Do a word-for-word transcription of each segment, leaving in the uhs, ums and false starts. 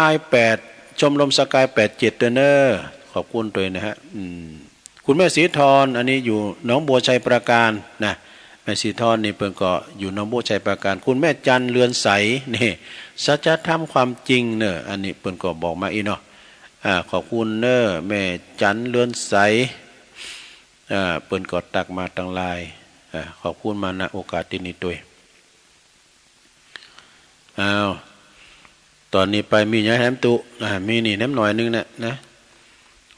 ายแปด ชมรมสกายแปดเจ็ด ด้วยเนอะ ขอบคุณตวยนะฮะ อืม คุณแม่ศรีธร อันนี้อยู่หนองบัวชัยปราการนะ แม่ศรีธรนี่เปิ้นก็อยู่หนองบัวชัยปราการ คุณแม่จันทร์เรือนใส นี่ สัจธรรมความจริงเนอะ อันนี้เปิ้นก็บอกมาอี้เนาะ อ่า ขอบคุณเนอะ แม่จันทร์เรือนใส อ่า เปิ้นก็ตักมาตางไลน์ อ่า ขอบคุณมา ณ โอกาสตี้นี้ตวย อ้าว ต๋อนนี้ไปมีหยังแหมตุ๊ อ่า มีนี่แหมหน้อยนึ่งนะ นะ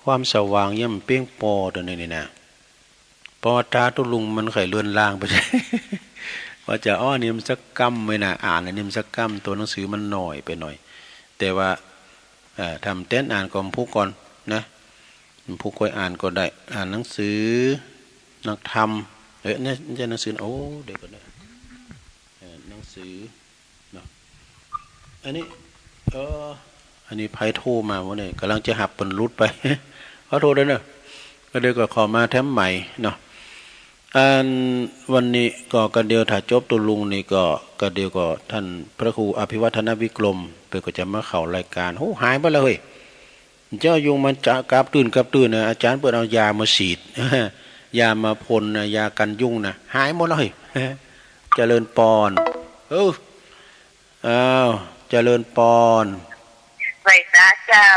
ความสว่างยังบ่เปียงปอต๋อนนี้นี่นะ เพราะว่าต๋าตุ๊ลุงมันใค่เลือนลางไป ว่าจะอ้อนี่มันสักกำไว้นะ อ่านอันนี้มันสักกำ ตั๋วหนังสือมันหน้อยไปหน้อย แต่ว่า อ่า ถ้าบ่แตนอ่านก็บ่ฮู้ก่อนนะ บ่ฮู้ค่อยอ่านก็ได้ อ่านหนังสือนักธรรม เอ๊ะ นี่ นี่จะหนังสือ โอ้ เดี๋ยวก่อนนะ เอ่อ หนังสือเนาะ อันนี้ เออ อันนี้ใผโทรมาบ่านี่ ก่ำลังจะฮับ เปิ้นหลุดไป ขอโทษตวยเนอะ ก็เดี๋ยวก็เข้ามาแถมใหม่เนาะ อันวันนี้ก็กะเดียวถ้าจบตุ๊ลุงนี่ก็ กะเดียวก็ต้านพระครูอภิวัฒนวิกรม เปิ้นก็จะมาเข้ารายการ โห หายไปแล้วเฮ้ย เจ้ายุงมันจะกาบตื่นกาบตื่นนะ อาจ๋ารย์เปิ้นเอายามาฉีด ยามาพ่นนะ ยากันยุงนะ หายหมดแล้วเฮ้ย เจริญปอน เออ อ้าว เจริญปอน ไหว้สาเจ้า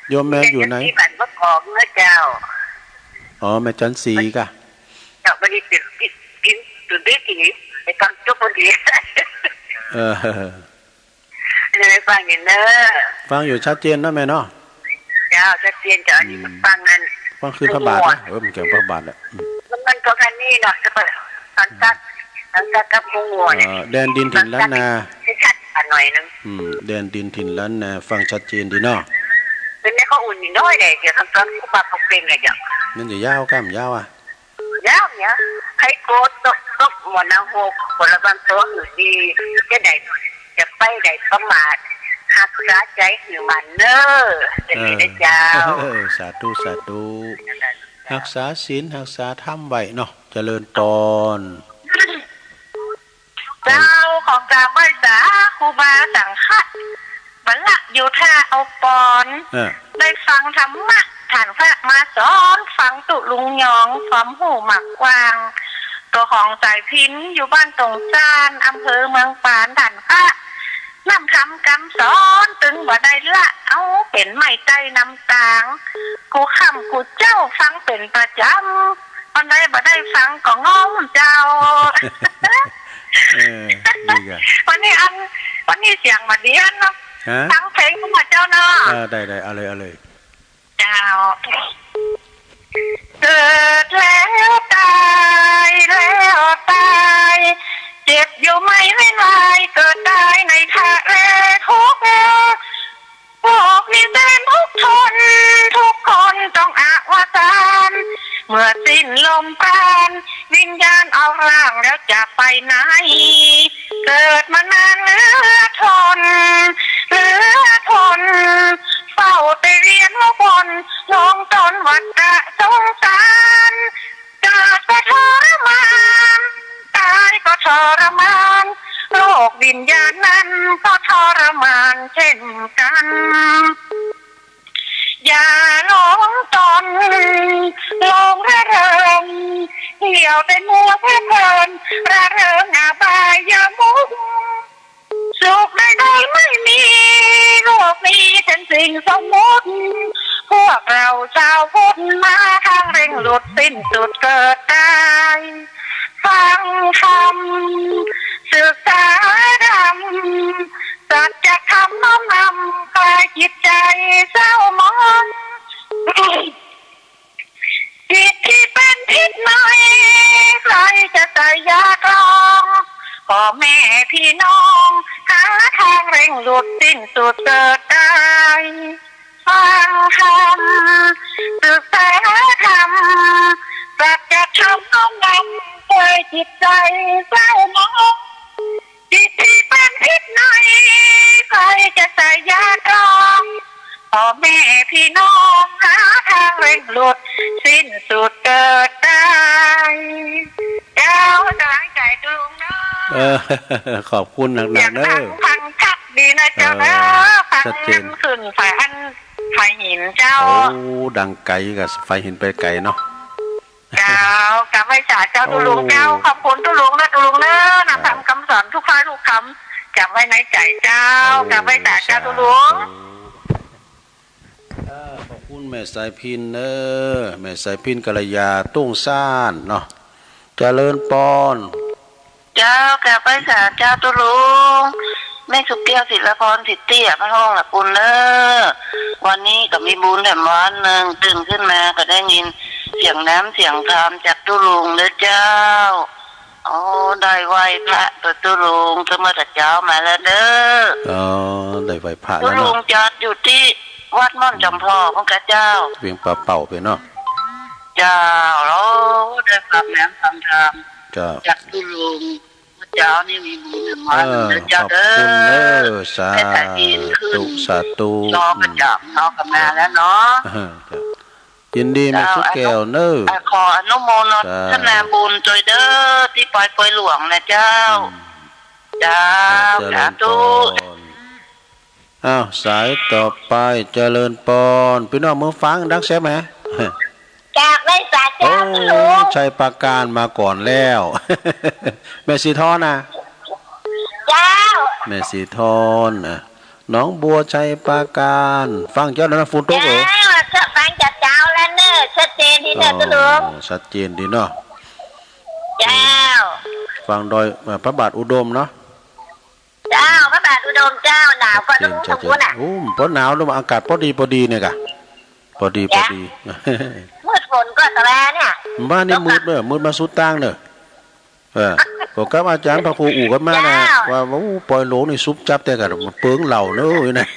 โยมแม่อยู่ไหน จันทร์ศรีบ้านมะกอกเนอะเจ้า อ๋อ แม่จันทร์ศรีก่ะ เจ้า บ่ได้ติด ติด ติด ติด ติด ไปฟังจบพอดี เออ ได้ฟังอยู่เนอะ ฟังอยู่ชัดเจนเนาะแม่เนาะ เจ้า ชัดเจนเจ้า อันนี้ อืม ฟังอัน ฟังคืนพระบาทนะ เออ มันเกี่ยวพระบาทแหละ อืม มัน มันก็แค่นี้เนาะ แต่ว่าสังกัด สังกัดกับฮู้เนี่ย เอ่อ แดนดินถิ่นล้านนา ชัดๆ หน่อยนึ่ง อืม แดนดินถิ่นล้านนา ฟังชัดเจนดีเนาะ เปิ้นได้ข้ออุ่นนิดหน้อยเลย เดี๋ยวตอนครูบาเขาเปล่งเลยเจ้า มันจะยาวก้ำยาวอ่ะ ยาวเนี่ย ใค่โกตก ตกหมอนางหก คนละบางตัวอยู่ดี จะได้ จะไปได้ประมาท ฮักษาใจ๋หื้อมั่นเนอะ จะดีนะเจ้า เออ สาธุ สาธุ ฮักษาศีล ฮักษาธรรมไว้เนาะ เจริญปอน เจ้า ขอกราบไหว้สาครูบาสังฆะ บ่ละอยู่ท่าเอาปอน เออ ได้ฟังธรรมะ ต้านพระมาสอน ฟังตุ๊ลุงยอง ความฮู้มากกว้าง ตั๋วของสายพิณ อยู่บ้านตงซาน อำเภอเมืองปาน ต้านพระ นำธรรมกำสอน ตึงบ่ได้ละ เอาเป๋นไม้ใต้น้ำตาง กู้ค่ำกู้เจ๊า ฟังเป๋นประจ๋ำ วันใดบ่ได้ฟังก็ง้อมเจ้า เออ ดีก่ะ วันนี้อัน วันนี้เสียงบ่ดีอันเนาะ ฮะ ฟังเพลงของเจ้าเนาะ เออ ได้ ได้ เอาเลย เอาเลย เจ้า เกิดแล้วต๋าย แล้วต๋าย เจ็บอยู่ไม่เว้นว่าย เกิดต๋ายในทะเลทุกข์ โลกนี้แสนทุกข์ทน ทุกคนต้องอวสาน เมื่อสิ้นลมปราณ วิญญาณออกร่างแล้วจะไปไหน เกิดมานานเหลือทน เหลือทน เฝ้าแต่เวียนวนลงต้นวัฏสงสาร เกิดก็ทรมาน ต๋ายก็ทรมาน โลกวิญญาณนั้นก็ทรมานเช่นกัน อย่าหลงตน หลงระเริง เที่ยวแต่มัวเพลิดเพลิน ระเริงอบายมุข สุขใดๆไม่มี โลกนี้เป็นสิ่งสมมุติ พวกเราชาวพุทธมาทางเร่งหลุดสิ้นสุดเกิดต๋าย ฟังธรรม ศึกษาธรรม สัจธรรมน้อมนำ คลายจิตใจ๋เศร้าหมอง จิตที่เป็นพิษใน ใครจะใส่ยากลอง พ่อแม่พี่น้อง หาทางเร่งหลุดสิ้นสุดเกิดต๋าย ฟังธรรม ศึกษาธรรม สัจธรรมน้อมนำ คลายจิตใจ๋เศร้าหมอง จิตที่เป็นพิษใน ใครจะใส่ยากลอง พ่อแม่พี่น้อง หาทางเร่งหลุดสิ้นสุดเกิดต๋าย เจ้า ก๋ำลังใจ๋ตุ๊ลุงเนาะ เออ ขอบคุณนักๆ เน่อ เสียงดังฟังชัด ดีนะเจ้านะ เออ ฟัง ชัดเจน ขึ้นฝายอัน ฝายหินเจ้า โอ้ ดังไกลกะฝายหินไปไกลเนาะ เจ้า กราบไหว้สาเจ้าตุ๊ลุงเจ้า โอ้ ขอบคุณตุ๊ลุงนะตุ๊ลุงเนอะ เจ้า นำธรรมคำสอนทุกถ้อยทุกคำ จ๋ำไว้ในใจ๋เจ้า โอ้ กราบไหว้สาเจ้าตุ๊ลุง สาธุ เออ ขอบคุณแม่สายพิณเนอะ แม่สายพิณกัลยา ตุ้งซ่านเนาะ เจริญปอน เจ้า กราบไหว้สาเจ้าตุ๊ลุง แม่สุขแก้ว ศิลปร สิทธิอภรณ์ ละกุลเนอะ วันนี้ก็มีบุญแถมวันนึ่ง ตื่นขึ้นมาก็ได้ยินเสียงน้ำเสียงธรรมจากตุ๊ลุงเนอะเจ้า อ๋อ ได้ไหว้พระตุ๊ลุง ก็เมื่อแต่เจ๊ามาแล้วเนอะ อ๋อ ได้ไหว้พระแล้วเนาะ ตุ๊ลุงจัดอยู่ตี้วัดม่อนจ๋ำผ่อ พุ้นก่อเจ้า เวียงป่าเป้าไปเนาะ เจ้า โอ้ ได้ฟังน้ำฟังธรรม เจ้า จากตุ๊ลุง เจ้านี่มีบุญมา เออ เจ้า ขอบคุณเนอะ เด้อ สาธุ สาธุ รอประจ๋ำ รอกันมาแล้วเนาะ เออ เจ้า ยินดีแม่สุขแก้วเนอะ เจ้า ขออนุโมทนาบุญตวยเด้อ ตี้ปอยปอยหลวงนะเจ้า อืม เจ้า เจริญปอน สาธุ อ้าว สายต่อไป เจริญปอน ปี้น้องเมืองฝางดังแซมแหม จากในสาเจ้า โอ้ ชัยปราการมาก่อนแล้ว แม่สีทอนนะ เจ้า แม่สีทอนนะ หนองบัวชัยปราการ ฟังเจ้าแล้วนะ ฝนตกเหรอ เจ้า ฟังจากเจ้าแล้วเนอะ ชัดเจนดีเนอะ อ๋อ ตุ๊ลุง ชัดเจนดีเนาะ เจ้า ฟังดอย เอ่อ พระบาทอุดมเนาะ เจ้า พระบาทอุดมเจ้า หนาวกว่าตุ๊ลุง ชัดเจน ตุ๊ลุงน่ะ โอ้ พอหนาวแล้วอากาศพอดีพอดีเนี่ยก่ะ พอดีพอดี เจ้า มืดฝนก็ตะแลเนี่ย บ้านนี่มืดเนอะ มืดมาสุดตางเนอะ เออ ก็กับอาจ๋ารย์พระครูอู่กั๋นมานะ เจ้า ว่า โอ้ ปอยหลวงนี่ซุบจับแต่กั๋น เปิงเหล่าเนอะ นะ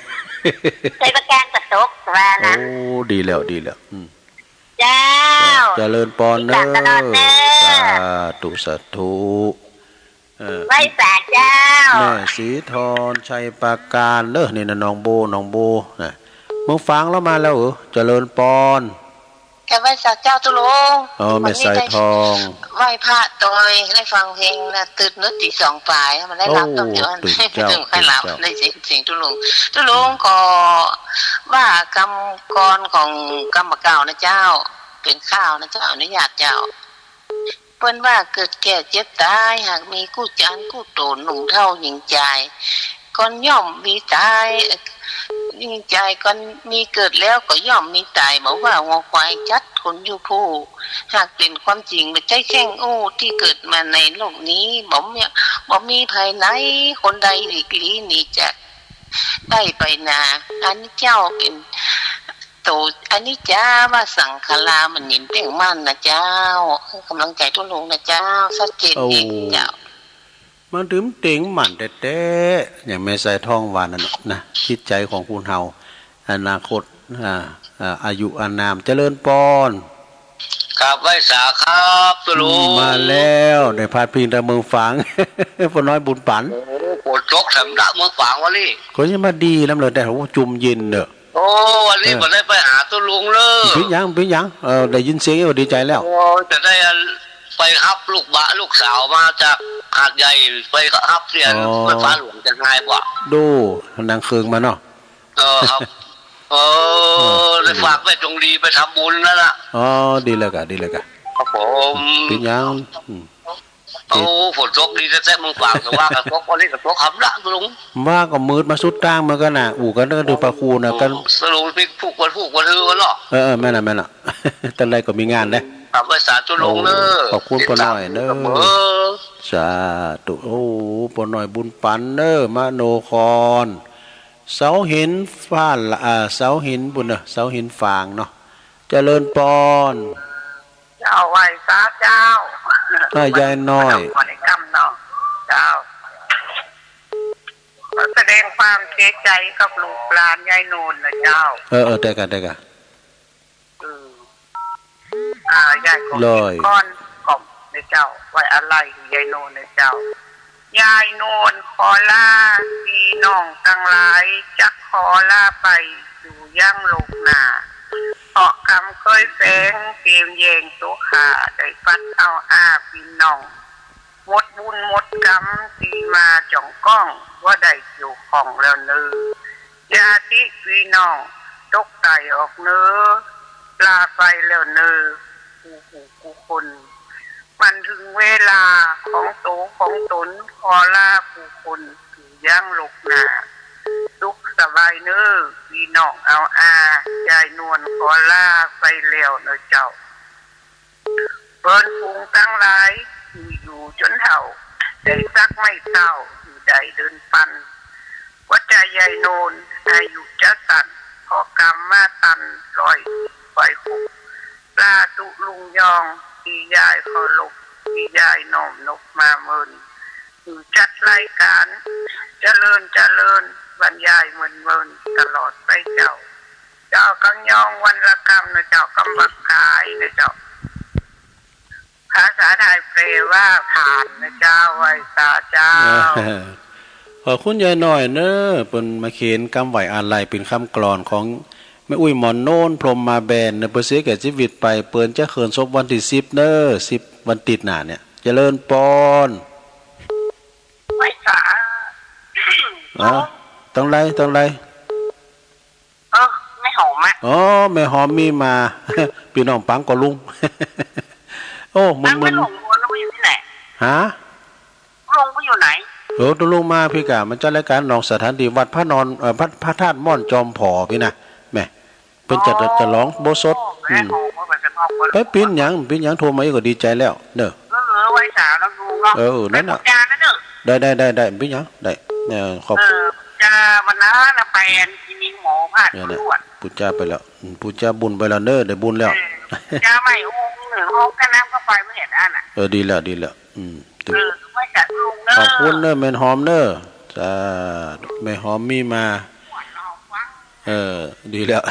ชัยปราการก็ตกว่านะ โอ้ ดีแล้ว ดีแล้ว อืม เจ้า เจริญปอนเนอะ สาธุ สาธุ เออ ไหว้สาเจ้า แม่สีทอน ชัยปราการเนอะ นี่นะ หนองโบ หนองโบนะ เมืองฝางเฮามาแล้วเหรอ เจริญปอน กราบไหว้สาเจ้าตุ๊ลุง อ๋อ แม่สายทอง วันนี้ได้ไหว้พระตวย ได้ฟังเพลงนะ ตื่นเนอะ ตี๋สองป๋าย มันได้หลับ โอ้ ต๋อนเดียว ตื่นเจ้า ค่อยหลับ ตื่นเจ้า ได้ยินเสียงตุ๊ลุง ตุ๊ลุงก็ว่ากำกรของกำบ่าเก่านะเจ้า เป๋นข้าวนะเจ้า อนุญาตเจ้า เปิ้นว่าเกิดแก่เจ็บต๋าย หากมีกู้จานกู้โต๋ หนุ่มเฒ่าหญิงจาย ก่อนย่อมมีต๋าย หญิงจายก่อนมีเกิดแล้วก็ย่อมมีต๋าย บ่ว่างัวควายสัตว์คนอยู่ผู้ หากเป๋นความจริงบ่ใจ้แข้งอู้ ตี้เกิดมาในโลกนี้ บ่มี บ่มีภัยไหน คนใดหลีกลี้หนีจาก ได้ไปนา อันนี้เจ้าเป๋นโต อนิจจา วสังขารา บ่หนิมเต้งมั่นนะเจ้า กำลังใจ๋ตุ๊ลุงนะเจ้า ชัดเจนดีเจ้า โอ้ มันบ่หนิมเต้งมั่นแต๊ๆ อย่างแม่สายทองว่านั่นน่ะนะ จิตใจ๋ของคนเฮา อนาคต อ่า อ่า อายุอานาม เจริญปอน กราบไหว้สาครับตุ๊ลุง มาแล้ว ได้พาดพิงตางเมืองฝาง ป้อน้อยบุญปั๋น โอ้ ฝนตกแถมดะเมืองฝางวันนี้ ก็ยังมาดีนำเลย แต่โอ้ จุ่มเย็นเนอะ โอ้ วันนี้ เออ บ่ได้ไปหาตุ๊ลุงเลย เป๋นหยัง เป๋นหยัง เออ ได้ยินเสียงก็ดีใจ๋แล้ว โอ้ จะได้ไปฮับลูกบ่าว ลูกสาวมาจากหาดใหญ่ ไปฮับเตียน อ๋อ ไฟฟ้าหลวงจะง่ายกว่า ดู นั่งเครื่องมาเนาะ เออครับ เออ เออ ได้ฝากแม่จงดีไปทำบุญนั่นน่ะ อ๋อ ดีแล้วก่ะ ดีแล้วก่ะ ครับผม เป๋นหยัง อืม โอ้ ฝนตกดีแต๊ๆ เมืองฝาง แต่ว่าก็ตก วันนี้ก็ตกค่ำละลุง ว่าก็มืดมาสุดตางเหมือนกั๋นน่ะ อู้กั๋นก็ดูปะคูน่ะ กั๋น สรุปปิ๊กผูกวันผูกวันฮือวันเหรอ เออ เออ แม่นน่ะ แม่นน่ะ ตังใดก็มีงานนะ ครับ ไหว้สาตุ๊ลุงเนอะ โอ้ ขอบคุณป้อน้อยเนอะ ติดตามเสมอ สาธุ โอ้ ป้อน้อยบุญปั๋นเนอะ มโนคร เสาหินฟ้าละ อ่า เสาหินบุญเนอะ เสาหินฝางเนาะ เจริญปอน เจ้า ไหว้สาเจ้า อ่า ยายน้อย ขอในค่ำเนาะ เจ้า ขอแสดงความเสียใจ๋กับลูกหลานยายโนนนะเจ้า เออ เออ ได้ก่ะ ได้ก่ะ อืม อ่า ยายก็ เลย ก้อนกล่อมนะเจ้า ไว้อาลัยยายโนนนะเจ้า ยายโนนขอลา ปี้น้องตังหลาย จักขอลาไปสู่ยังโลกหน้า เพราะกรรมเคยแฝง เกมแย่งโสฆา ได้ฟันเอาอาปี้น้อง หมดบุญหมดกรรมตี้มาจ้องก้อง บ่ได้เกี่ยวข้องแล้วเน่อ ญาติปี้น้องตกต๋ายออกเน่อ ลาไปแล้วเน่อ กู้ผู้กู้คน มันเถิงเวลาของโตของต๋น ขอลากู้คน ตี้ยังโลกหน้า สุขสบายเน่อ ปี้น้องอ่าวอา ยายนวลขอลาไปแล้วเน่อเจ้า เปิ้นฝูงตังหลาย ตี้อยู่จ๋นเฒ่า ได้สักไม้เท้า ตี้ได้เดินปัน ว่าจะยายนวล อายุจะสั้น เพราะกรรมมาตัน ร้อยสี่ ร้อยหก สาธุลุงยอง ตี้ยายเคารพ ตี้ยายน้อมนบมาเมิน หื้อจัดรายก๋าน เจริญเจริญ บรรยายเมินๆ ตลอดไปเจ้า เจ้ากำยองวันละกำเน่อเจ้า กำบักขายเน่อเจ้า ภาษาไทยแปลว่าผ่านเน่อเจ้า ไหว้สาเจ้า เออ ขอบคุณยายน้อยเน่อ เปิ้นมาเขียนกำไหว้อาลัยเป๋นกำกลอนของแม่อุ๊ยหมอนโนน พรหมมาแบนเน่อ เปิ้นเสียแก่จีวิตไป เปิ้นจะเคลื่อนศพวันตี้สิบเน่อ สิบวันติ๊ดหน้าเนี่ย เจริญปอน ไหว้สา อ๋อ ตังใด ตังใด เออ แม่หอมอะ อ๋อ แม่หอมมีมา ปี้น้องป๋างก่อลุง โอ้ มึนๆ อ้าว แม่หอมลุงอยู่ตี้ไหน ฮะ ลุงไปอยู่ไหน เออ ลุงมาปี้ก่า มาจัดรายก๋านนอกสถานตี้วัดพระนอน เอ่อ พระ พระธาตุม่อนจอมผอปี้นะ แม่ เปิ้นจะ อ๋อ จะฉลองอุโบสถ อืม ไปเป๋นหยัง เป๋นหยัง โทรมาอีกก็ดีใจ๋แล้ว เน่อ เออ ไหว้สาแล้วลุงเนาะ เออ นั่นน่ะ ไปปู๋จานะเน่อ ได้ ได้ ได้ ได้ เป๋นหยัง ได้ เออ ขอบ เออ ปู๋จาวันนั้นน่ะ ไปอันคลินิกหมอผ่าน เนี่ยนะ ตรวจ ปู๋จาไปแล้ว อืม ปู๋จาบุญไปแล้วเน่อ ได้บุญแล้ว เออ ปู๋จาใหม่องค์หนึ่ง องค์ก็นับเข้าไปไม่เห็นอันน่ะ เออ ดีแล้ว ดีแล้ว อืม เออ ไหว้สาลุงเน่อ ขอบคุณเน่อ แม่หอมเน่อ สาธุ แม่หอมมีมา เออ ดีแล้ว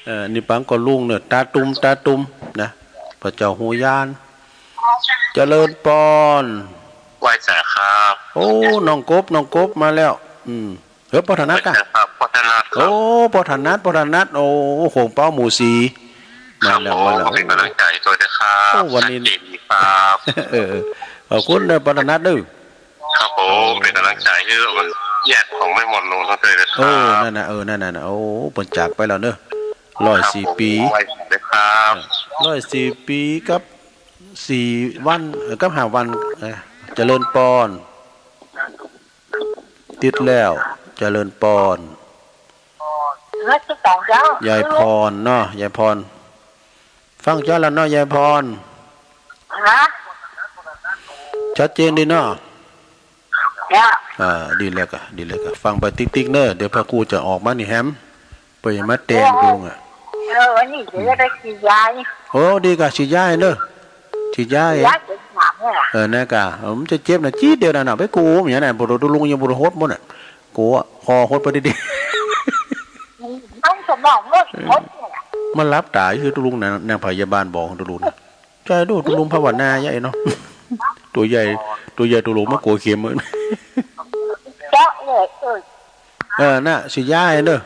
เออ นี่ป๋างก่อลุงเน่อ ต๋าตุ่ม ต๋าตุ่ม นะ พระเจ้าฮูญาณ เจริญปอน ไหว้สาครับ โอ้ น้องกบ น้องกบมาแล้ว อืม เออ ป้อถนัดก่ะ ไหว้สาครับ ป้อถนัดครับ โอ้ ป้อถนัด ป้อถนัด โอ้ โขงเป๊าหมู่สี่ ครับ มาแล้ว ผม มาแล้ว เป๋นก๋ำลังใจ๋ตวยเน่อครับ โอ้ วันนี้ ชัดเจนดีครับ เออ ขอบคุณเน่อ ป้อถนัดเน่อ ครับผม เป๋นก๋ำลังใจ๋หื้อญาติของแม่หมอนโนนตวยเน่อครับ เออ นั่นน่ะ เออ นั่นน่ะ โอ้ เปิ้นจากไปแล้วเน่อ ร้อยสี่ปี๋ ครับผม ไหว้สาเน่อครับ ร้อยสี่ปี๋กับสี่วัน เอ่อ กับห้าวัน เอ่อ เจริญปอน ติดแล้ว เจริญปอน เออ ติดต่อเจ้า ยายพรเนาะ ยายพร ฟังเจ้าแล้วเนาะ ยายพร ฮะ ชัดเจนดีเนาะ เนี่ย อ่า ดีแล้วก่ะ ดีแล้วก่ะ ฟังไปติ๊กๆ เน่อ เดี๋ยวพระครูจะออกมานี่แหม เปิ้นจะมาแตงดูอ่ะ เออ วันนี้เดี๋ยวจะไปฉีดยานี่ โอ้ ดีก่ะ ฉีดยาเน่อ ฉีดยา ฉีดยาเจ็บหนักเนี่ย เออ นั่นก่ะ เออ มันจะเจ็บน่ะ จี๊ดเดียวน่ะ ไปกู้มันอย่างนั้น บ่ฮู้ ตุ๊ลุงยังบ่ฮู้หดบ่น่ะ กู้อะ คอหดไปดีๆ มันสมองหมด หมดเนี่ย มันหลับต๋าอยู่ตุ๊ลุงน่ะ นางพยาบาลบอกตุ๊ลุงน่ะ ใจ้ดู ตุ๊ลุงภาวนาใหญ่เนาะ ตั๋วใหญ่ ตั๋วใหญ่ตุ๊ลุงมากลัวเข็ม เจาะเลย เออ เออ น่ะ ฉีดยาให้เน่อ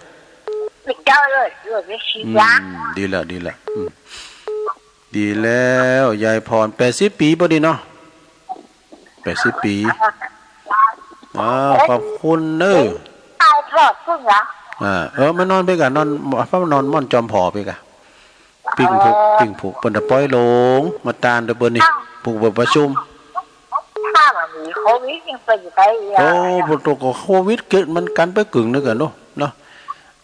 เจาะเลย เออ ไปฉีดยา อืม ดีแล้ว ดีแล้ว อืม ดีแล้ว ยายพร แปดสิบปี๋พอดีเนาะ แปดสิบปี๋ อ้าว ขอบคุณเน่อ ตายพลอดขึ้นเหรอ อ่า เออ มานอนไปก่ะ นอน พามานอนม่อนจอมผอไปก่ะ ปิ้งผุก ปิ้งผุก เปิ้นจะปล่อยหลง มาตานเด้อเปิ้นนี่ อ้าว ผุกเปิ้นประชุม ถ้ามันมีโควิดยังไปอยู่ไกลอีกอ่ะ โอ้ พวกตัวก็โควิดเกิดมันกันไปกึ่งนึงกันเนาะ เนาะ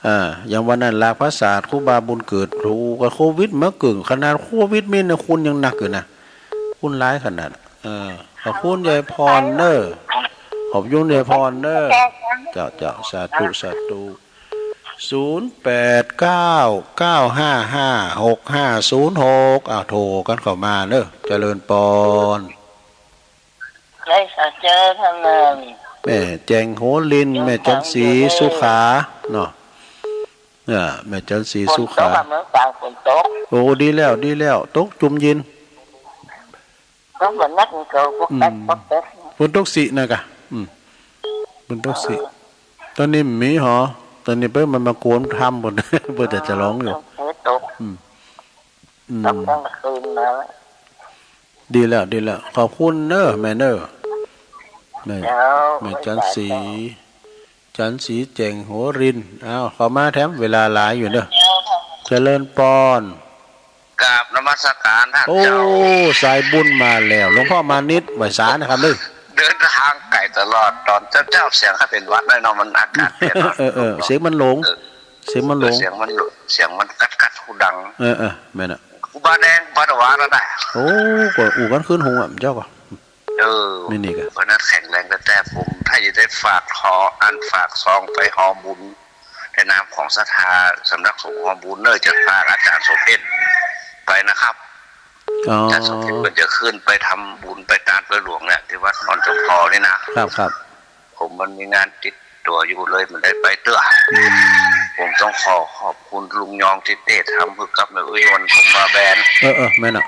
อ่า อย่างวันนั้นลากผาสาทครูบาบุญเกิด ถูกกับโควิดมากึ่ง ขนาดโควิดมีนะ คุณยังหนักอยู่นะ คุณร้ายขนาด เออ ขอบคุณยายพรเน่อ ขอบคุณยายพรเน่อ เจ้า เจ้า สาธุ สาธุ ศูนย์แปดเก้า เก้าห้าห้า หกห้าศูนย์หก อ่า โทรกันเข้ามาเน่อ เจริญปอน ได้สาเจอท่านเน่อ แม่แจงโหริน แม่จันทร์ศรีสุขา เนาะ เนี่ย แม่จันทร์ศรีสุขา ฝนตกอะ เมืองฝางฝนตก โอ้ ดีแล้ว ดีแล้ว ตกจุ่มเย็น ตกบ่หนัก มันก็ปอกแป๊ก อืม ปอกแป๊ก ฝนตกสินะกะ อืม ฝนตกสิ เออ ต๋อนนี้มีหอ ต๋อนนี้เปิ้นมันมาโกนทำหมด เปิ้นจะจะร้องอยู่ เออ ตก อืม อืม ตกกลางคืนมา ดีแล้ว ดีแล้ว ขอบคุณเน้อ แม่เน้อ แม่ เจ้า แม่จันทร์ศรี ไม่เป็นไรเจ้า จันทร์ศรีแจ่งหัวรินทร์ อ้าว เข้ามาแถม เวลาหลายอยู่เน้อ เจริญปอน กราบนมัสการท่าน โอ้ เจ้า สายบุญมาแล้ว หลวงพ่อมานิด ไหว้สานะครับเน้อ เดินทางไกลตลอด ต๋อนเจ๊าๆ เสียงข้าเป๋นหวัดน้อยเนาะ มันอากาศเป๋นหวัด เออ เออ เสียงมันหลง เออ เสียงมันหลง เสียงมัน เสียงมันกัดๆ หูดัง เออ เออ แม่นน่ะ ครูบาแดง ครูบาตะวานั่นน่ะ โอ้ ก็อู้กั๋นคืนหุงอะ เจ้าก็ เออ นี่ นี่ก็ เพราะนั้นแข็งแรงแต๊ๆ ผม ถ้าจะได้ฝากขอ อันฝากซองไปฮอบุญ ในนามของศรัทธา สำนักสงฆ์ฮอบุญเน้อ จะฝากอาจ๋ารย์สมเภชไปนะครับ อ๋อ อาจ๋ารย์สมเภชก็จะขึ้นไปทำบุญไปตานปอยหลวงเนี่ย ตี้วัดหนองจ๋อมพอนี่นะ ครับ ครับ ผมมันมีงานติดตั๋วอยู่เลย บ่ได้ไปเตื้อ อืม ผมต้องขอขอบคุณลุงยองตี้เตรียมทำหื้อกับแม่อุ๊ยนวลพรหมมาแบน เออ เออ แม่นน่ะ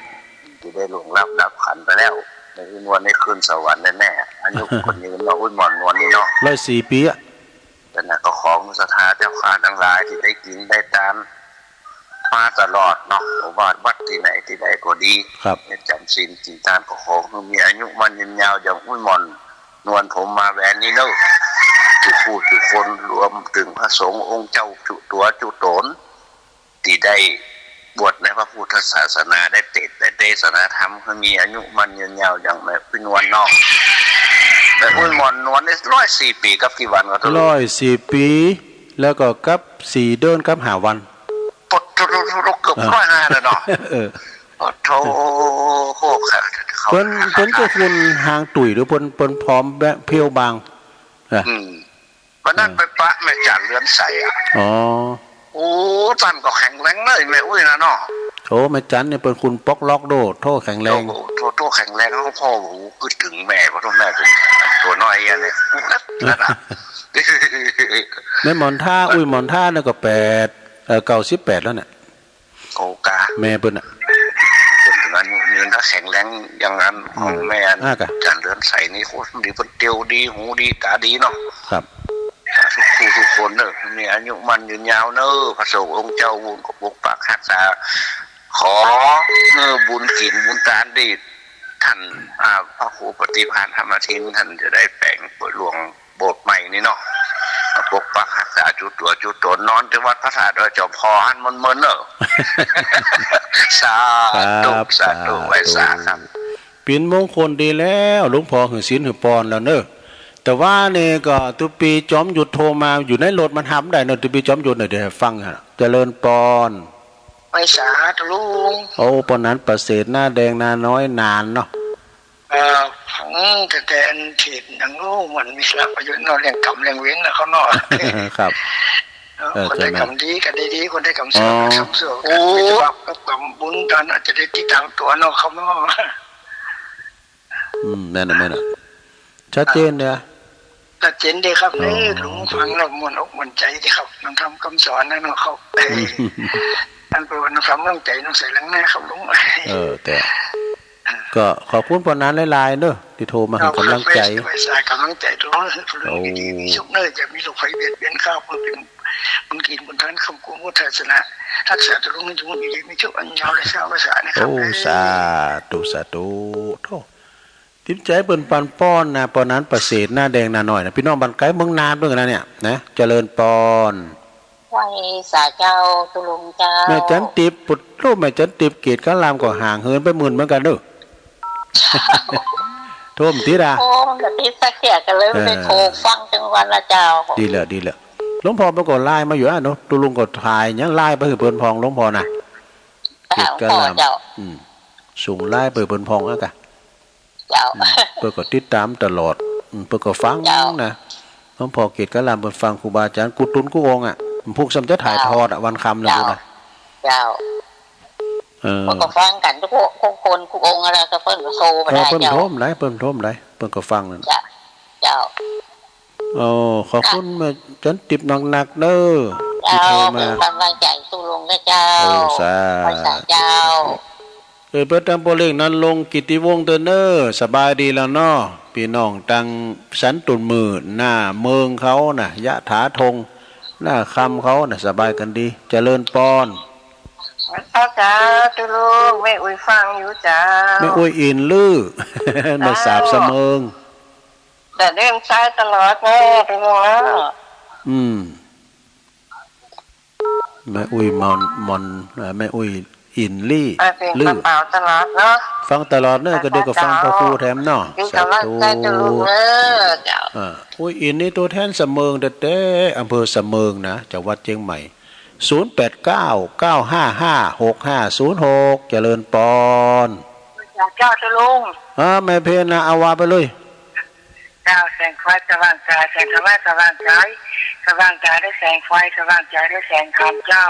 ตี้ได้ล่วงลับดับขันไปแล้ว แม่อุ๊ยนวลนี่ขึ้นสวรรค์แน่ๆ อายุคนยืนเนาะ อุ๊ยหม่อนนวลนี่เนาะ ร้อยสี่ปี๋อะ แต่น่ะก็ขอศรัทธาเจ้าข้าตังหลายตี้ได้กิ๋นได้ตานมาตลอดเนาะ บ่ว่าวัดตี้ไหนตี้ใดก็ดี ครับ ได้จ๋ำศีลกิ๋นตาน ก็ขอหื้อมีอายุมั่นยืนยาวอย่างอุ๊ยหม่อนนวลพรหมมาแบนนี่เน้อ กู้ผู้กู้คน รวมเถิงพระสงฆ์องค์เจ้ากู้ตั๋วกู้ต๋น ตี้ได้บวชในพระพุทธศาสนา ได้เตสน์ได้เตสนาธรรม หื้อมีอายุมั่นยืนยาวอย่างแม่อุ๊ยนวลเนาะ แม่อุ๊ยหม่อนนวลนี่ร้อยสี่ปี๋กับกี่วันก็ ร้อยสี่ปี๋ แล้วก็กับสี่เดือนกับห้าวัน ปะโถ เกือบร้อยห้าแล้วเนาะ เออ ปะโถ โอ้ ครับ เปิ้น เปิ้นก็คนห่างตุ๋ยหรือเปิ้น เปิ้นผอมแบบเพรียวบาง อ่ะ อืม วันนั้น เออ ไปปะแม่จันทร์เรือนใสอะ อ๋อ โอ้ ต้านก็แข็งแรงเลยแม่อุ๊ยนะเนาะ โอ้ แม่จันทร์นี่เปิ้นคนป๊อกล็อกโด้ โธ่ แข็งแรง โธ่ โธ่ โธ่ แข็งแรง โอ้โห พ่อ โอ้โห กึ๊ดเถิงแม่ เพราะว่าแม่เป๋นตั๋วน้อยอันนี้ นั่นน่ะ แม่หม่อนถ้า อุ๊ยหม่อนถ้านี่ก็แปด เอ่อ เก้าสิบแปดแล้วเนี่ย โอ้กา แม่เปิ้นน่ะ เปิ้นเถิงอายุยืนถ้าแข็งแรงอย่างนั้น อืม ของแม่ อ่ากะ จันทร์เรือนใสนี่ โอ้ ดี เปิ้นเตียวดี หูดี ต๋าดีเนาะ ครับ ทุกผู้ทุกคนเน้อ มีอายุมั่นยืนยาวเน้อ พระสงฆ์องค์เจ้าบุญก็ปกปักฮักษา ขอหื้อบุญกิ๋นบุญตานตี้ต้าน อ่า พระครูปฏิภาณธรรมทิน ต้านจะได้แป๋งปอยหลวง โบสถ์ใหม่นี่เนาะ ปกปักฮักษากู้ตั๋วกู้ต๋น นอนตี้วัดพระธาตุดอยจ๋อมพอหั้นเมินๆ เน้อ สาธุ ครับ สาธุ สาธุ ไหว้สาครับ เป๋นมงคลดีแล้ว หลวงพ่อหื้อศีลหื้อปอนแล้วเน้อ แต่ว่านี่ก็ตุ๊ปี๋จ๋อมยุทธโทรมา อยู่ในรถมันฮับได้เน้อ ตุ๊ปี๋จ๋อมยุทธเน้อ เดี๋ยวหื้อฟังฮะ เจริญปอน ไหว้สาตุ๊ลุง โอ้ ปอนั้นประเสริฐหน้าแดงหน้าน้อยนานเนาะ เอ่อ อืม แต่ แต่อันเทศน์หนัง โอ้ มันมีสาระประโยชน์เนาะ เรื่องกรรมเรื่องเวรนะเขาเนาะ ครับ เนาะ เออ คนใด ใช่ไหม กรรมดีก็ได้ดี คนใดกรรมชั่ว อ๋อ ก็กรรมชั่วกัน โอ้ มีแต่บาปกับกรรมบุญกัน อาจจะได้ติดตามตั๋วเนาะเขาเนาะ อืม แม่นน่ะ แม่นน่ะ ชัดเจนเด้อ ชัดเจนเด้อครับ อ๋อ เออ ลุงฟังแล้วม่วนอกม่วนใจ๋เด้อครับ นำธรรมคำสอนนะเนาะครับ อืม อันเปิ้นว่านำธรรมนำใจ๋นำใส่หลังหน้าครับลุง เออ แต่ ก็ขอบคุณปอนั้นหลายๆ เน้อ ตี้โทรมาหื้อกำลังใจ๋ ครับ ไหว้สากำลังใจ๋ตลอด หื้อลุงอยู่ดีมีสุขเน้อ อย่ามีโรคภัยเบียดเบียนครับ เปิ้นเป๋นบุญกิ๋นบุญตาน คำกวมพุทธศาสนา ฮักษาตุ๊ลุงอยู่ดีมีสุขอันยาวเลย สาธุ สาธุนะครับ โอ้ สาธุ สาธุ โธ่ ติดใจ๋เปิ้นปันป้อนนะ ปอนั้นประเสริฐหน้าแดงหน้าน้อยนะ ปี้น้องบ้านไก๋เมืองน่านเปิ้นนะเนี่ย นะ เจริญปอน ไหว้สาเจ้าตุ๊ลุงเจ้า แม่จันติบ ปุดโธ่ แม่จันติบ เกตกาลามก็ห่างเหินไปหมื่นเหมือนกั๋นเน้อ โธ่ มันติดอ่ะ โอ้ มันก็ติดสักเที่ยก็เลย เออ ไม่ได้โทรฟังจังวันละเจ้า ดีแล้ว ดีแล้ว หลวงพ่อเปิ้นก็ไลน์มาอยู่อ่ะเนาะ ตุ๊ลุงก็ถ่ายหยังไลน์ไปหื้อเปิ้นพ่อง หลวงพ่อน่ะ เกตกาลาม หลวงพ่อเจ้า อืม ส่งไลน์ไปหื้อเปิ้นพ่องอ่ะกะ เจ้า อืม เปิ้นก็ติดต๋ามตลอด อืม เปิ้นก็ฟัง เจ้า นะ หลวงพ่อเกตกาลามเปิ้นฟังครูบาอาจ๋ารย์กู้ต๋นกู้องค์อ่ะ ผู้สำจะถ่ายทอดอ่ะ วันค่ำนะ เจ้า พุ้นน่ะ เจ้า เออ เปิ้นก็ฟังกั๋นกู้ กู้คนกู้องค์อะไรก็เปิ้นก็โทรมา เออ ได้ เปิ้น เจ้า โทรมาได้ เปิ้นโทรมาได้ เปิ้นก็ฟังนั่น เจ้า เจ้า โอ้ ขอบคุณแม่จันติบนักๆ เน้อ เจ้า ตี้โทรมา เป๋นกำลังใจ๋ตุ๊ลุงนะเจ้า โอ้ สาธุ ไหว้สาเจ้า เออ เปิ้นตางป้อเล็กนั้นลงกิตติวงศ์เต๊อะเน้อ สบายดีแล้วเนาะ ปี้น้องตังสันตุ่นมือหน้าเมืองเขาน่ะ ยะถาธง หน้าคำเขาน่ะ สบายกั๋นดี เจริญปอน เจ้า เจ้า ตุ๊ลุง แม่อุ๊ยฟังอยู่เจ้า แม่อุ๊ยอินลือ แม่สาบสะเมิง แต่เริ่มใช้ตลอดเนาะ ตุ๊ลุงเนาะ อืม แม่อุ๊ยมอน มอน เอ่อ แม่อุ๊ยอินลี่ เปิดเพลง ลือ กระเป๋าตลอดเนาะ ฟังตลอดเนาะ ก็เดี๋ยวก็ฟังพระครูแถมเนาะ มีกำลังใจ สาธุ ตุ๊ลุงเนาะ เจ้า อ่า อุ๊ยอินนี่ตัวแทนสะเมิงแต๊ๆ อำเภอสะเมิงนะ จังหวัดเจียงใหม่ ศูนย์แปดเก้า เก้าห้าห้า หกห้าศูนย์หก เจริญปอน เจ้า ตุ๊ลุง อ่า แม่เพ็ญนะ เอาว่าไปเลย เจ้า แสงไฟสว่างกาย แสงธรรมะสว่างใจ สว่างกายด้วยแสงไฟ สว่างใจด้วยแสงธรรมเจ้า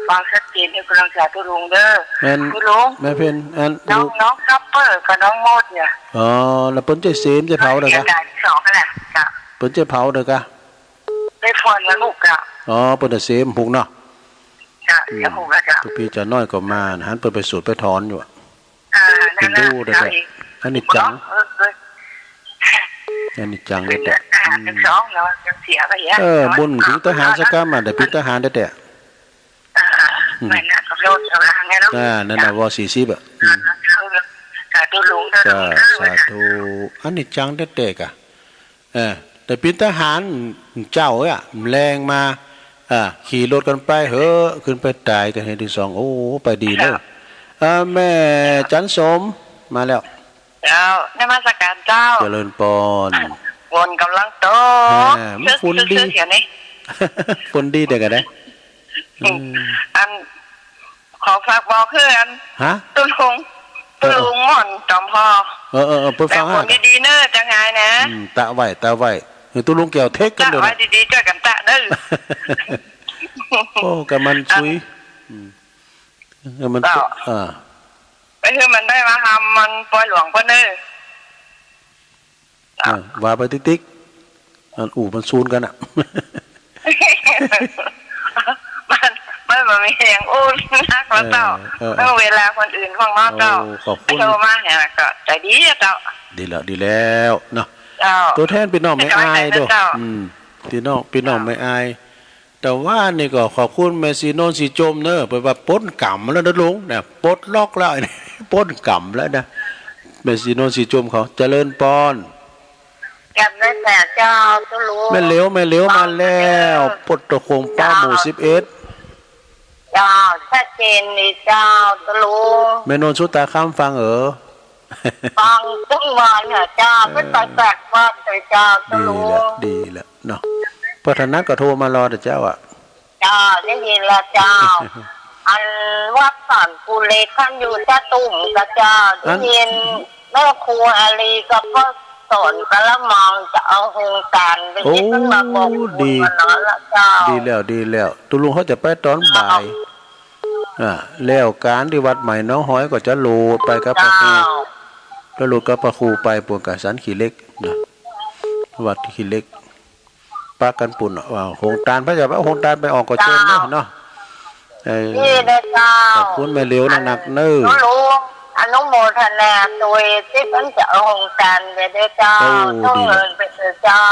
ฟังชัดเจน ให้กำลังใจตุ๊ลุงเด้อ แม่น ตุ๊ลุง แม่เพ็ญ อัน น้อง ลูก น้องคัปเปอร์กับน้องโมดเนี่ย อ๋อ แล้วเปิ้นจะเสมจะเผาเด้อกะ เสียดายที่สองนั่นแหละ เจ้า เปิ้นจะเผาเด้อกะ ได้ผ่อนแล้วลูกเจ้า อ๋อ เปิ้นจะเสมผูกเนาะ เจ้า อืม เสียผูกแล้วเจ้า ตุ๊พี่จ๋าน้อยก็มา หันเปิ้นไปสูดไปถอนอยู่อะ อ่า นั่นน่ะ เห็นดูเด้อ เจ้า อันนี้จัง เออ เออ อันนี้จังเลย เออ เจ้า อืม หนึ่งสองเนาะ ยังเสียไปอ่ะ เออ บุญเพ็ญทหารสักกำอ่ะ แต่เพ็ญทหารแต๊ๆ อ่า อืม แม่นนะ กับโลดกับลางเนี่ยเนาะ อ่า นั่นน่ะ ว.สี่สิบ อ่ะ อืม อ่า สาธุลุงเด้อ จ้า ลุงเด้อ สาธุ อันนี้จังแต๊ๆ กะ เออ แต่เพ็ญทหารเจ้าอ่ะ แลงมา อ่า ขี่รถกั๋นไปเหอะ ขึ้นไปต๋ายกั๋นเฮือนตี้สอง โอ้ ไปดีเนาะ เออ แม่จันสม มาแล้ว เจ้า นมัสการเจ้า เจริญปอน ฝนก่ำลังตก แหม มันฝนดี เสียนี่ ฝนดีเดี๋ยวกันนะ อืม อัน ขอฝากบอกเฮือน ฮะ ตุ๊ลุง เออ ตุ๊ลุงม่อนจอมพอ เออ เออ เออ เปิ้นฟัง แปะฝน ฮะ ดีๆ เน่อ จะหายนะ อืม ตะไว้ ตะไว้ เออ ตุ๊ลุงแก้วเทคกั๋น ตะ เดี๋ยว ไว้ นะ ดีๆ จ้อยกั๋นตะเน่อ โอ้ กำมันซุย อัน อืม เออ มัน เจ้า อ่า ไปหื้อมันได้มาทำมันปอยหลวงเปิ้นเน่อ อ่ะ ว่าไปติ๊กๆ อันอู่มันซูนกั๋นน่ะ มัน มันบ่มีแฮงอู้นักแล้วเจ้า เออ เออ เออ เวลาคนอื่นพ่องเนาะเจ้า โอ้ ขอบคุณ โทรมาเนี่ยก็ใจ๋ดีอะเจ้า ดีแล้ว ดีแล้วเนาะ เจ้า ตั๋วแทนปี้น้องแม่อายโด เจ้า อืม ปี้น้อง ปี้น้อง เจ้า แม่อาย แต่ว่านี่ก็ขอบคุณแม่ศรีนวลศรีจมเน่อ เปิ้นว่าป๊นก๋ำแล้วนะลุงนะ ปลดล็อกแล้ว ป๊นก๋ำแล้วนะ แม่ศรีนวลศรีจมเขา เจริญปอน แก้มด้วยแสงเจ้า ตุ๊ลุง แม่เหลียว แม่เหลียวมาแล้ว ปลดตะโขงเป้าหมู่ เจ้า สิบเอ็ด เจ้า ชัดเจนดีเจ้า ตุ๊ลุง แม่นวลสุตาคำฟังเอ๋อ ฟังตึงวันเหรอเจ้า เออ ไม่ไปแปลกวัดเลยเจ้า ดีแล้ว ตุ๊ลุง ดีแล้วเนาะ พอถนัดก็โทรมารอเถอะเจ้าอะ เจ้า ได้ยินแล้วเจ้า อันวัดสอนภูเหล็ก ท่านอยู่ท่าตูมกะเจ้า ได้ยิน อัน แม่ครูอาลีกับพ่อสอนกะละมังจะเอาโฮงก๋านไป โอ้ ที่เพิ่นมาบอกบุญ ดี วันนั้นละเจ้า ดีแล้ว ดีแล้ว ตุ๊ลุงเขาจะไปต๋อนบ่าย เจ้า อ่า แล้วก๋านตี้วัดใหม่หนองหอยก็จะโหลดไปกับพระครู เจ้า แล้วโหลดกับพระครูไปปูนก๋านสันขี้เหล็กนะ วัดขี้เหล็ก ปะกั๋นปูนเนาะ ว่าโฮงตาน พระเจ้า เอาโฮงตานไปออกก็เจิญเนาะ เจ้า เนาะ เออ นี่นะเจ้า ขอบคุณแม่เหลียวนักๆ เน่อ ตุ๊ลุง อนุโมทนาตวยตี้เปิ้นจะเอาโฮงตานไปด้วยเจ้า โอ้ ต้อง ดีแล้ว เอิ้นไปเถอะเจ้า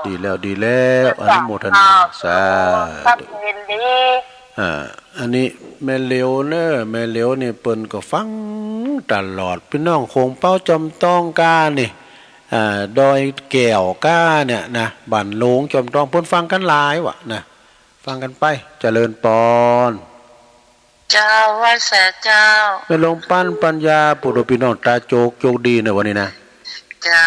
ดีแล้ว ดีแล้ว เจ้า อนุโมทนา เจ้า สาธุ ครับ ยินดี อ่า อันนี้แม่เหลียวเน่อ แม่เหลียวนี่เปิ้นก็ฟังตลอด ปี้น้องโขงเป๊าจอมต้องก้านี่ อ่า ดอยแก้วก้าเนี่ยนะ บ้านโหลงจอมต้อง เปิ้นฟังกั๋นหลายวะนะ ฟังกั๋นไป เจริญปอน เจ้า ไหว้สาเจ้า แม่หลวงปันปัญญา ปู้โตปี้น้องต๋าโจก โจกดีเน่อวันนี้นะ เจ้า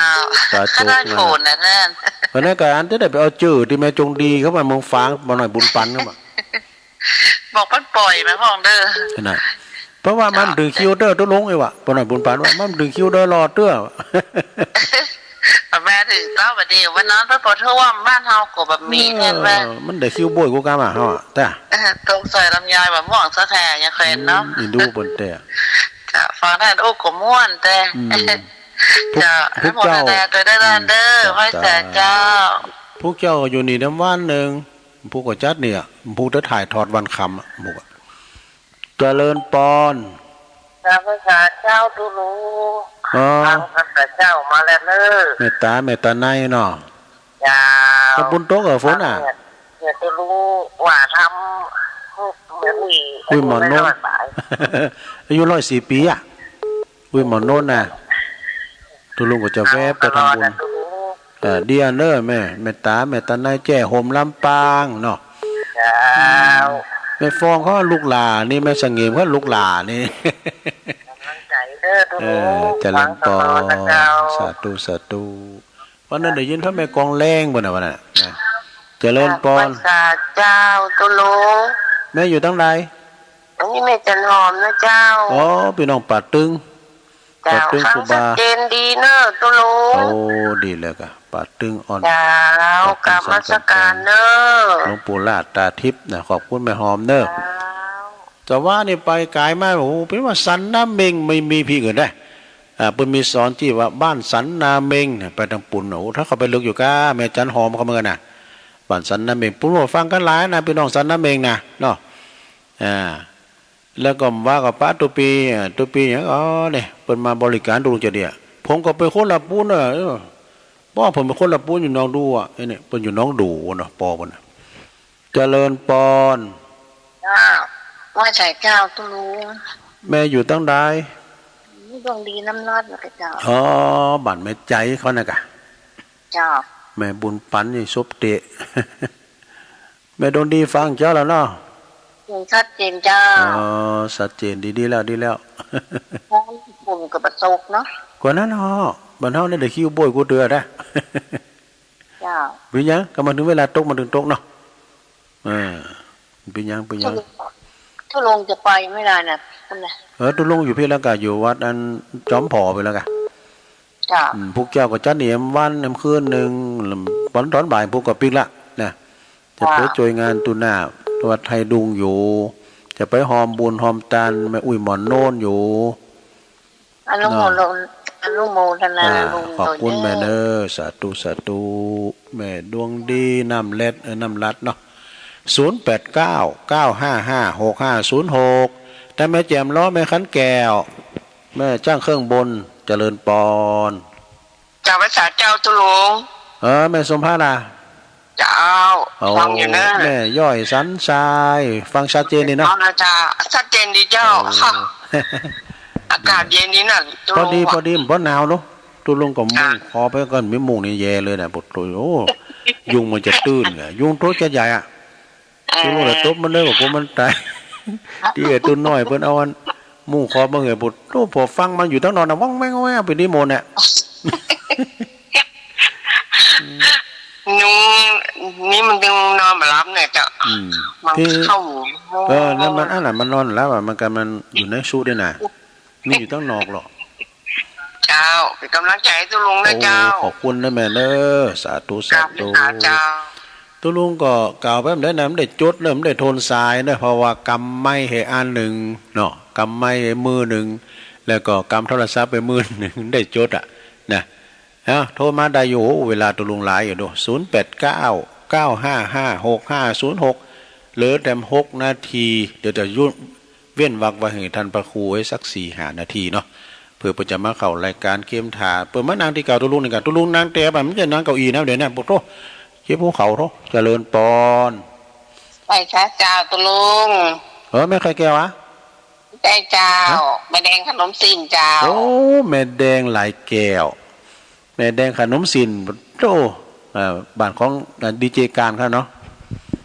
ต๋าโจก ขนาดโผล่นะนั่น วันนั้นก็อันจะได้ไปเอาจื้อตี้แม่จงดีเข้ามาเมืองฝาง ป้อน้อยบุญปันเข้ามา บอกเปิ้นป่อยมาพ่องเด้อ ขนาด เพราะว่ามัน เจ้า บ่าเถิงคิวเตื้อตุ๊ลุงเอ้ยวะ ป้อน้อยบุญปันว่ามันบ่าเถิงคิวเตื้อรอเตื้อ แม่เถิงเต้าบ่าเดี่ยววันนั้นเปิ้นบ่าท่วมบ้านเฮาก็บ่ามีแทนแม่ เออ มันบ่าเถิงคิวโบ้ยกู้กำอะเฮาอะ ต๋า เออ ตรงใส่ลำไยบ่าม่วงสะแถยังแควนเนาะ อืม อินดูเปิ้นแต่ เจ้า ฟังได้ โอ้ ก็ม่วนแต่ อืม เจ้า พวก พวกเจ้า อนุโมทนาตวยเน่อ เจ้า เด้อ เจ้า ไหว้สาเจ้า เจ้า พวกเจ้าอยู่นี่นำวันนึ่ง พวกก็จัดเนี่ย พวกจะถ่ายทอดวันค่ำอะ พวกอะ เจริญปอน เจ้า ไหว้สาเจ้า ตุ๊ลุง อ๋อ ฟังพระเจ้ามาแล้วเน่อ แม่ต๋า แม่ต๋าในเนาะ เจ้า ตำบลตกเหรอฝนอะ เนี่ย เนี่ยตุ๊ลุงว่าทำ อุ้ย อุ้ยหมอโน้น อายุร้อยสี่ปีอะ อุ้ยหมอโน้นน่ะ ตุ๊ลุงก็จะแวะไปทำบุญ เออ เดี๋ยวเน้อแม่ แม่ต๋า แม่ต๋าในแจ้ห่มลำปางเนาะ เจ้า แม่ฟองเขาลูกหล้านี่ แม่สะเหงมเขาลูกหล้านี่ ก๋ำลังใจ๋เน้อตุ๊ลุง เออ เจริญปอน ฟังตลอดนะเจ้า สาธุ สาธุ วันนั้นได้ยินเขาแม่กองแลงบ่น่ะ วันนั้นน่ะ นะ เจริญปอน ไหว้สาเจ้าตุ๊ลุง แม่อยู่ตังใด อันนี้แม่จันหอมนะเจ้า อ๋อ ปี้น้องป่าตึง เจ้า ป่าตึง ฟัง ครูบา ชัดเจนดีเน้อตุ๊ลุง โอ้ ดีแล้วกะ ป่าตึงอ่อน เจ้า ป่าตึง กราบนมัสก๋ารเน้อ หลวงปู่หล้าตาทิพย์นะ ขอบคุณแม่หอมเน้อ เจ้า แต่ว่านี่ไปก๋ายมา โอ้โห เปิ้นว่าสันนาเม็งไม่มีพี้อื่นได้ อ่า เปิ้นมีสอนตี้ว่าบ้านสันนาเม็งเนี่ย ไปตางปุ้นน่ะ โอ้ ถ้าเข้าไปลึกอยู่ก้า แม่จันหอมเขาเหมือนกั๋นนะ บ้านสันนาเม็ง ปุ้นว่าฟังกั๋นหลายนะ ปี้น้องสันนาเม็งนะ เนาะ อ่า แล้วก็ว่ากับป้าตุ๊ปี อ่า ตุ๊ปีหยัง อ๋อ เนี่ย เปิ้นมาบริก๋ารตุ๊ลุงจะเดีย ผมก็เป๋นคนละปูนเน่อ เออ บ่ ผมเป๋นคนละปูนอยู่หนองดูอ่ะ ไอ้เนี่ย เปิ้นอยู่หนองดูเนาะ ปอเปิ้นน่ะ เจริญปอน เจ้า ไหว้สาเจ้าตุ๊ลุง แม่อยู่ตังใด ดวงดีน้ำลอดนะเจ้า อ๋อ บ้านแม่ใจ๋เขานะกะ เจ้า แม่บุญปันนี่ศพเตะ แม่ดวงดีฟังเจ้าแล้วเนาะ เสียงชัดเจนเจ้า อ๋อ ชัดเจน ดี ดีแล้ว ดีแล้ว ผมก็บ่ตกเนาะ กว่านั้นเนาะ บ้านเฮาเนี่ยได้คิวโบ้ยกูเตือนะ เจ้า เป๋นหยัง ก็มาถึงเวลาตกมันถึงตกเนาะ เออ เป๋นหยัง เป๋นหยัง ตุ๊ลุงจะไปไม่ได้นะ เออ ตุ๊ลุงอยู่พี้แล้วกะ อยู่วัดอันจอมผอพี้แล้วกะ เจ้า อืม พุกเจ้าก็จัดเหียมวันเหียมคืนนึ่ง วันต๋อนบ่ายพุกก็ปิ๊กละนะ จะไป เจ้า จ้วยงานตุ๊หน้า วัดไทดุงอยู่ จะไปฮอมบุญฮอมตานแม่อุ้ยหมอนโน้นอยู่ อนุโมทนา เนาะ อนุโมทนา อ่า ลุง ขอบคุณ โตเน้อ แม่เน้อ สาธุ สาธุ แม่ดวงดี น้ำเล็ด เออ น้ำลัดเนาะ ศูนย์แปดเก้า เก้าห้าห้า หกห้าศูนย์หก แต่แม่แจ่มล้อ แม่ขันแก้ว แม่จ้างเครื่องบน เจริญปอน เจ้า ไหว้สาเจ้าตุ๊ลุง เออ แม่สมภาล่ะ เจ้า โอ้ ฟังอยู่นะ แม่ย้อยสันทราย ฟังชัดเจนดีเนาะ เอาละเจ้า ชัดเจนดีเจ้า เออ ค่ะ อากาศเย็นดีนะตุ๊ลุง พอดี พอดี บ่หนาวเนาะ ตุ๊ลุงก็มุง อ่ะ คอไปก่อน มีมุงนี่แย่เลยนะ ปวดตัว โอ้ ยุงมันจะตื้นไง ยุงตัวจะใหญ่อะ เออ ตุ๊ลุงละตบมันเลย บอกว่ามันต๋าย ตี้ไอ้ตุ๊น้อยเปิ้นเอาอันมุงคอมาเหย ปวดตัว พอฟังมันอยู่ตังนอกนะ ว่องแว่งว่องแว่งไปนี่หมดเนี่ย นุง นี่มันยังนอนบ่หลับเนี่ยเจ้า อืม มัน ตี้ เข้าหู เออ นั่นมันอันนั้นมันนอนแล้วอะ มันกำลังอยู่ในชุดด้วยนะ มีอยู่ตังนอกหรอก เจ้า เป๋นก๋ำลังใจ๋ตุ๊ลุงนะเจ้า โอ้ ขอบคุณนะแม่เน้อ สาธุ สาธุ เจ้า ตุ๊ลุงก็กล่าวไปมันได้นะ มันได้จดเนอะ มันได้โทนสายเนอะ เพราะว่ากำไมค์หื้ออันนึ่งเนาะ กำไมค์หื้อมือนึ่ง แล้วก็กำโทรศัพท์ไปมือนึ่ง ได้จดอะนะ เอ้า โทรมาได้อยู่ โอ้ เวลาตุ๊ลุงหลายอยู่ดู ศูนย์แปดเก้า เก้าห้าห้า หกห้าศูนย์หก เหลือแถมหกนาที เดี๋ยวจะยุ เว้นวรรคไว้หื้อท่านพระครูไว้สักสี่ห้านาทีเนาะ เผื่อเปิ้นจะมาเข้ารายก๋านเกมถา เปิ้นมานั่งตี้เก่าตุ๊ลุงนี่ก่ะ ตุ๊ลุงนั่งแต่บ่า มันจะนั่งเก้าอี้นะ เดี๋ยวนี้ ปวดโธ่ เจ็บหัวเข่าโธ่ เจริญปอน ไหว้สาเจ้าตุ๊ลุง เออ แม่ไข่แก้วอะ ใจ้เจ้า ฮะ แม่แดงขนมสิ้นเจ้า โอ้ แม่แดงหลายแก้ว แม่แดงขนมสิ้น โธ่ เอ่อ บ้านของ เอ่อ ดีเจการเขาเนาะ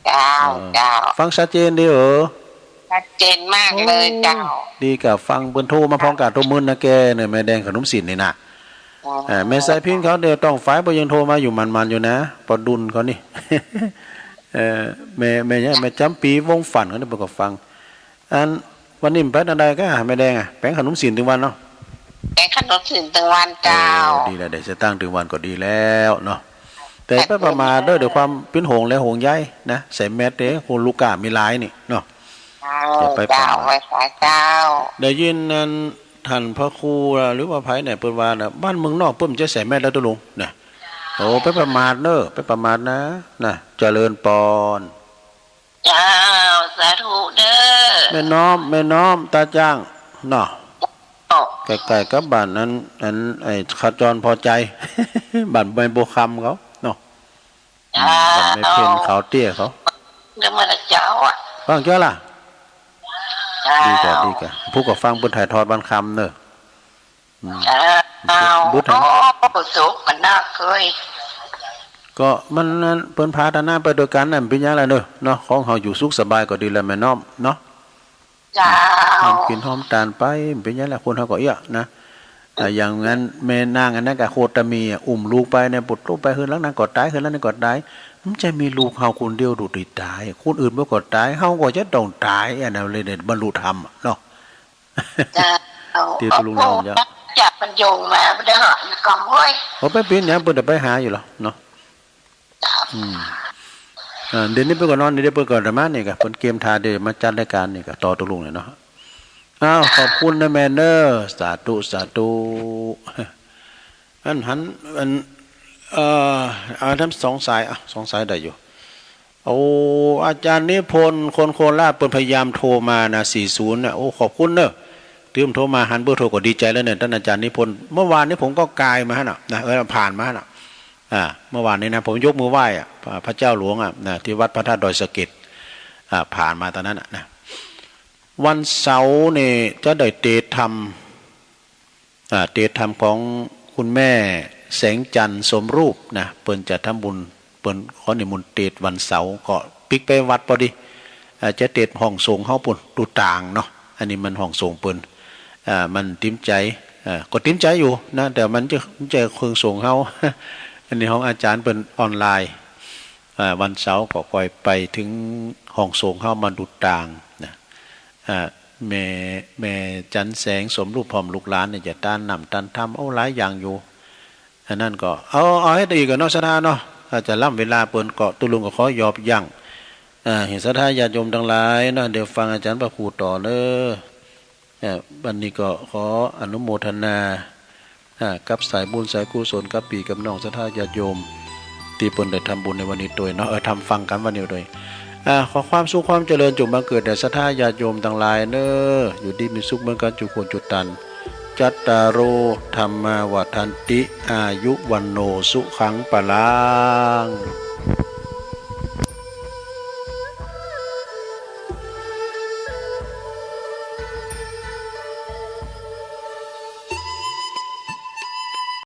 เจ้า เออ เจ้า ฟังชัดเจนดีเหรอ ชัดเจนมากเลยเจ้า โอ้ ดีกะฟังเปิ้นโทรมาพร้อมกะโทรมื้นนะแกเนี่ย แม่แดงขนมสิ้นนี่นะ อ๋อ เอ่อ แม่สายพิณเขาเดี๋ยวต้องฝ่ายเปิ้นยังโทรมาอยู่มันๆอยู่นะ ปอดุลเขานี่ เอ่อ แม่ แม่หยัง แม่จ๋ำปี๋วงศ์ฝันเขานี่เปิ้นก็ฟัง อัน วันนี้ไปตางใดก่ะ แม่แดงอะ แป๋งขนมสิ้นตึงวันเนาะ แป๋งขนมสิ้นตึงวันเจ้า เออ ดีแล้ว ได้สตางค์ตึงวันก็ดีแล้วเนาะ แต่ไปประมาทเด้อ ด้วยความเป๋นห่วงและห่วงใยนะ ใส่แมสเด้อ คนลูกก้ามีหลายนี่เนาะ เจ้า อย่าไปประมาท เจ้า ไหว้สาเจ้า ได้ยินอันท่านพระครูหรือว่าไผเนี่ย เปิ้นว่านะ บ้านเมืองนอกเปิ้นจะใส่แมสแล้วตุ๊ลุงนะ โอ้ ไปประมาทเน้อ ไปประมาทนะ นะ เจริญปอน เจ้า สาธุเด้อ แม่น้อม แม่น้อม ตาจ้าง เนาะ เจ้า ใก้ายๆ กับบ้านนั้น อัน ไอ้ขจรพอใจ บ้านแม่บัวคำเขา เนาะ เจ้า อืม บ้านแม่เพ็ญขาวเตี้ยเขา เรื่องมันเจ้าอะ ฟังเจ้าล่ะ เจ้า ดีก่ะ ดีก่ะ ผู้ก็ฟังเปิ้นถ่ายทอดวันค่ำเน่อ อืม เจ้า บุญ โอ้ สุขกันนักเอ้ย ก็มันนั้นเปิ้นปรารถนาไปตวยกั๋นนั่น เป๋นหยังล่ะเน่อ เนาะ ของเฮาอยู่สุขสบายก็ดีแล้วแม่น้อมเนาะ เจ้า หอมกิ๋นหอมตานไป เป๋นหยังล่ะ คนเฮาก็เอี้ยนะ อ่ะ อย่างนั้นแม่นางอันนั้นก็โคตมีอ่ะ อุ้มลูกไปเนี่ย ปุดลูกไป เฮือนหลังนั้นก็ต๋าย เฮือนหลังนี้ก็ต๋าย มันจะมีลูกเฮาคนเดียวดูดีต๋าย คนอื่นมันก็ต๋าย เฮาก็จะต้องต๋าย อันนั้นเลยเนี่ยบรรลุธรรมอ่ะเนาะ เจ้า ตี้ตกลงกันเจ้า จับมันโยงมาบ่ได้เหรอ ก็โอ้ย โอ้ ไปเป๋นหยัง เปิ้นจะไปหาอยู่เหรอเนาะ อืม อ่า เดี๋ยวนี้เปิ้นก็นอน เดี๋ยวเปิ้นก็จะมานี่ก่ะ เปิ้นเกียมถ่าเดี๋ยวมาจัดรายการนี่ก่ะ ต่อตกลงเนี่ยเนาะ อ้าว ขอบคุณนะแม่เน่อ สาธุ สาธุ อันหัน อัน เอ่อ เอาทั้งสองสาย อ่ะ สองสายได้อยู่ โอ้ อาจารย์นิพนธ์ คนโคราช เปิ้นพยายามโทรมานะ สี่ศูนย์ น่ะ โอ้ ขอบคุณเน่อ ตี้เปิ้นโทรมา หันเบอร์โทรก็ดีใจแล้วเนี่ย ต้านอาจารย์นิพนธ์ เมื่อวานนี้ผมก็กายมาหั้นน่ะ นะ เออ ผ่านมาหั้นน่ะ อ่า เมื่อวานนี้นะ ผมยกมือไหว้อ่ะ พระ พระเจ้าหลวงอ่ะ นะ ตี้วัดพระธาตุดอยสะเก็ด อ่า ผ่านมาตอนนั้นน่ะนะ วันเสาร์นี่จะได้เตสน์ธรรม อ่า เตสน์ธรรมของคุณแม่แสงจันทร์สมรูปนะ เปิ้นจะทำบุญ เปิ้นขอนิมนต์เตสน์วันเสาร์ ก็ปิ๊กไปวัดพอดี อ่า จะเตสน์ห้องสงฆ์เฮาปู้น ดูตางเนาะ อันนี้มันห้องสงฆ์เปิ้น อ่า มันติ๋มใจ๋ อ่า ก็ติ๋มใจ๋อยู่นะ แต่มันจะ มันจะเคิงสงฆ์เฮา อันนี้ของอาจารย์เปิ้นออนไลน์ อ่า วันเสาร์ก็ค่อยไปเถิงห้องสงฆ์เฮามาดูตางนะ อ่า แม่ แม่จันทร์แสงสมรูปพร้อมลูกหลานเนี่ยจะตานน้ำตานธรรม เอาหลายอย่างอยู่ อันนั้นก็ เอา เอาหื้อได้อีกก่อเนาะ ศรัทธาเนาะ อาจจะล้ำเวลาเปิ้นก็ ตุ๊ลุงก็ขอยอบยั้ง อ่า หื้อศรัทธาญาติโยมตังหลายเนาะ เดี๋ยวฟังอาจารย์พระครูต่อเน่อ เอ่อ วันนี้ก็ขออนุโมทนา อ่า กับสายบุญสายกุศลกับปี้กับน้องศรัทธาญาติโยม ตี้เปิ้นได้ทำบุญในวันนี้ตวยเนาะ เออ ทำฟังกั๋นวันนี้ตวย อ่า ขอความสุขความเจริญจงบังเกิดแด่ศรัทธาญาติโยมตังหลายเน่อ อยู่ดีมีสุขเหมือนกั๋นจุคนจุตัน จัตตาโร ธัมมา วัฑฒันติ อายุ วัณโณ สุขัง พลัง